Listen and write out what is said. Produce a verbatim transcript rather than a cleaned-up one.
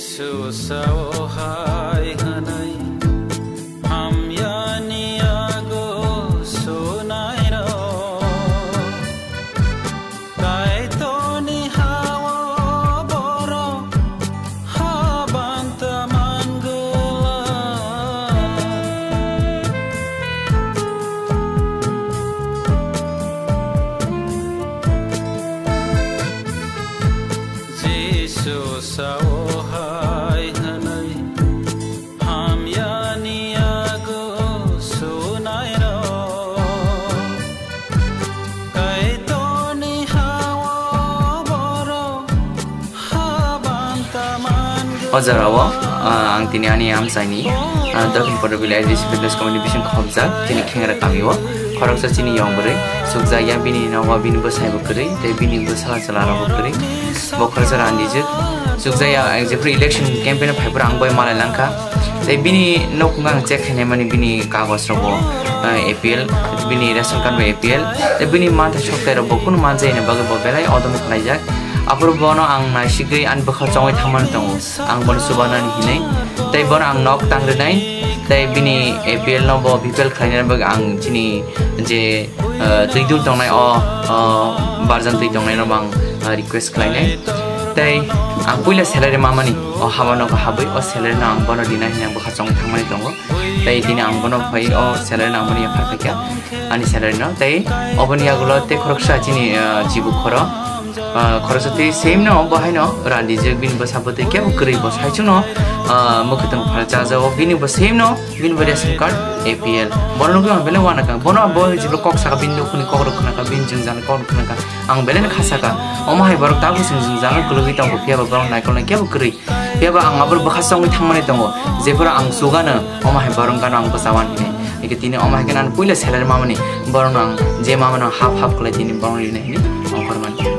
Jisu sao hai hwnwi, hamyani yago sunairok. Kaitorni ha-o borok habanta mangwlak. Jisu sao hai hwnwi, hamyani yago sunairok. Kaitorni ha-o borok habanta mangwlak. O jorao, ah, ang tini ani amchaini, ah, Dokhin Porobili I D C Fitness Committee bising khobjak, tini Khengra kamio. Khoroksa chini yong bwrwi, chukjakya bini nogo bini bwsaibo kwrwi, tei bini bwsala chwlarokbo kwrwi. Bo khoroksa randijwk, chukjakya, eh, jephuru election campaign phaiphuru ang bai malai langkha. Tei bini nokung ang check khainai mani bini kagoj rokbo, eh, A P L, bini ration card bo A P L, tei bini manthai soktai rokbo kunu manjai ni bagwi bo belai odom khlaijak. Aphuru bono ang naisigwi ani bwkha chongwi thangmani tongo. Ang bono chubanani hinwi, tei bono ang nok tangrinai, tei bini A P L no bo B P L khlainani bagwi ang chini je, eh, twi dul tongnai o, o barjan twi tongnai no ang, eh, request khlainai. Tei ang puila salary mamani, o haba nogo habwi o salary no ang bono rinai hinwi ang bwkha chongwi thangmani tongo. Tei tini ang bono phai o salary no ang bono yaphar phaikha ani salary no. Tei oboni yagulo tei khoroksa chini, eh, chibuk khoro. Ah, khoroksa tei same no, bo haino randijak, bini bwsa bwtwi kebo kwrwi, bo saichung no, ah, mwkhwtwng phalsa jao, bini bo same no, bini bo ration card A P L. Bono nugwi ang belai uanakha, bono bo jiblo kok saka, bini nukhungni kok rok khnakha, bini jwngjal kok rok khnakha, ang belai no khasakha. Omo hai borok tabuk chwng jwngjal no kwlwgwi tongo, phiya ba borok naikolnai kebo kwrwi. Phiya ba ang aboro bwkha chongwi thangmani tongo, jephuru ang chugano, omo hai borok gano ang bwchawan hinwi. Eke tini omo hai khe nang puila salary mamani, borokno ang je mamano half half khlai tini borokno rinai hinwi ang khormani.